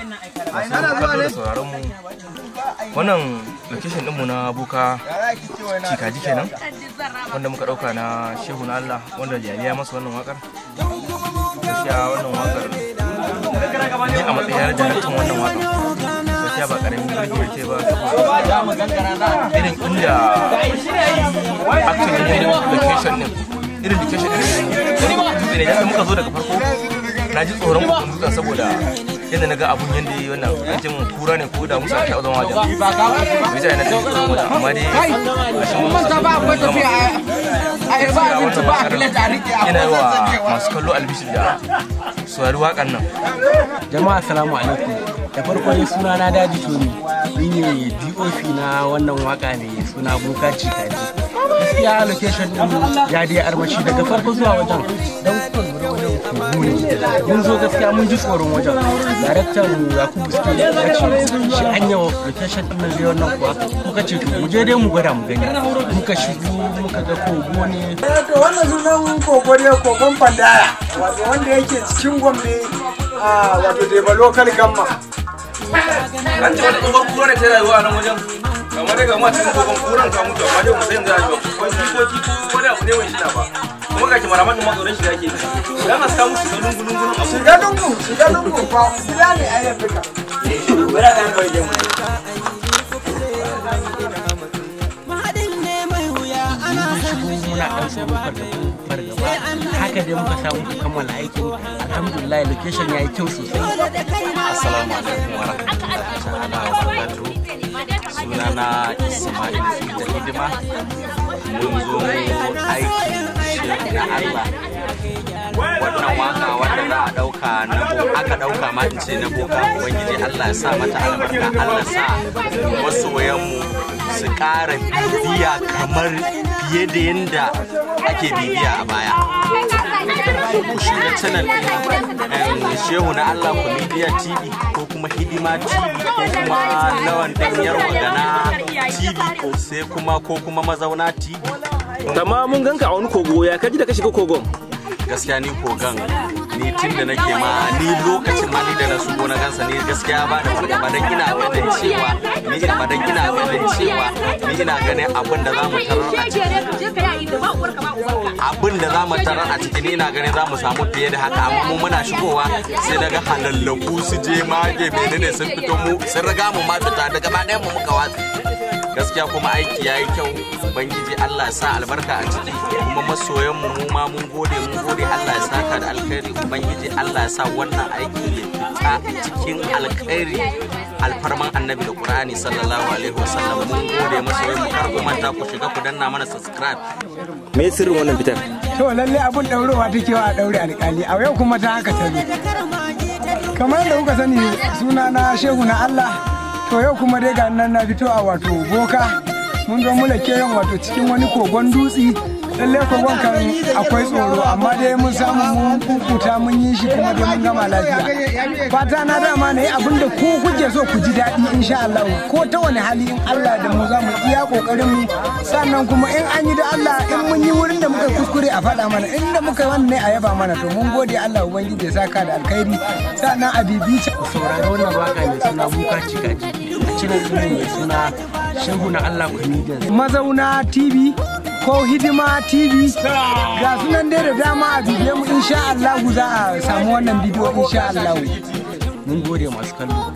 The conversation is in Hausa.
Masu kallo da sauraron mu, wannan location ɗinmu na Boka Cikaji kenan, wanda muka ɗauka na Shehu na Allah, wanda Jaliya masa wannan wakar. Gaskiya wannan wakar, ni a matsayin na daraktan wannan wakar, gaskiya ba ƙaramin burgewa ce ba, saboda irin inda acting ne, location ɗin, irin location ɗin dutse ne. Yadda muka zo daga farko na ji tsoron kokon dutsen, saboda yadda na ga abun yadda yi wannan, an ce mun kura ne ko da musa ta zama wajen bai sai na ji tsoron wajen, amma dai a Mun manta ba akwai tafiya a yarba abinci ba a plate a rike. Yana yi wa masu kallo albishir da saurari waƙan nan. Jama'a, assalamu alaikum. Da farko dai suna na Daji Tony, ni ne DOP na wannan waka mai suna Boka Cikaji. Gaskiya location din ya dai armashi daga farko zuwa wajen, don kuka lura wajen kogo ne. Mun zo, gaskiya mun ji tsoron wajen. Daraktan Yakubu Suke ya ce shi anya location din nan zai wannan kuwa? Muka ce to mu je dai mu gwada mu gani. Muka shigo muka ga kogo ne. To, wannan sunan kogo ne, kogon Fandaya, wato wanda yake cikin Gombe a wato Deba Local Government. An ce wata tsohon kura ne ta rayuwa a nan wajen, kamar daga ma cikin kogon kuran ka mutu, amma dai mu san yanzu rayuwa ko jikoki ko wani abu ne mai shida ba, kuma ga kimaraman din ma tsoron shi da ake dan a samu su ga lungu lungu abu. Shiga lungu, shiga lungu fa, gida ne a yanzu ka. Mun shigo muna dan tsoro, fargaba fargaba, haka dai muka samu muka kammala aikin. Alhamdulillah, location yayi kyau sosai. Assalamu alaikum wa rahmatullahi ta'ala wa barakatuh. Sunana Ismail da Hidima. Mun zo aiki Shehu na Allah. Wannan waka wanda za a dauka na aka dauka ma in ce na boka, Ubangiji Allah ya sa mata albarka, Allah sa masoyanmu su ƙara bibiya kamar fiye da yadda ake bibiya a baya. Ku shiga channel ɗin Shehu na Allah Comedian TV ko kuma Hidima TV ko kuma Lawan Ɗan Yarwa Gana TV ko sai kuma ko kuma Mazauna TV. Amma mun ganka a wani kogo, ya kaji da ka shiga kogon? Gaskiya ni kogan ni tun da nake ma ni lokacin ma ni da na shigo na gansa, ni gaskiya ba da fargaba, dan ina ganin cewa ni ina ba dan ina ganin cewa ni ina ganin abin da zamu tarar a ciki, abin da zamu tarar a ciki, ni ina ganin zamu samu fiye da haka. Amma mu muna shigowa sai daga halallaku su je mage menene sun fito, mu sun riga mu ma fita daga gaba ɗayan mu muka watsi gaskiya. Kuma aiki yayi kyau, Ubangiji Allah ya sa albarka a ciki. Kuma masoyan mu, mu ma mun gode, mun gode, Allah ya saka da alkhairi. Ubangiji Allah ya sa wannan aiki ya fita cikin alkhairi, alfarman Annabi da Qur'ani sallallahu alaihi wasallam. Mun gode masoyan mu, kar ku manta ku shiga ku danna mana subscribe. Me sirrin wannan fitar? To, lalle abun daurowa take wa a daure alkali, a yau kuma ta haka ta zo. Kamar yadda kuka sani, suna na Shehu na Allah. To, yau kuma dai ga nan na fito a wato Boka. Mun zo mu lake wato cikin wani kogon dutse. Lalle kogon kan akwai tsoro, amma dai mun samu mun kukuta, mun yi shi, kuma dai mun gama lafiya. Fata na dama na yi abin da ku kuke so ku ji daɗi insha Allah, ko ta wani hali in Allah da mu za mu iya kokarin mu. Sannan kuma in an yi da Allah, in mun yi wurin da muka kuskure a faɗa mana, inda muka yi wannan a yaba mana. To, mun gode, Allah Ubangiji ya saka da alkhairi, sannan a bibice. Ku saurari wannan waka mai suna Boka Cikaji a channel ɗin mai suna Shehu na Allah Comedian. Mazauna TV ko Hidima TV, ga sunan dai da dama, a bibiye mu insha Allah za a samu wannan bidiyo insha Allah. Mun gode masu kallo.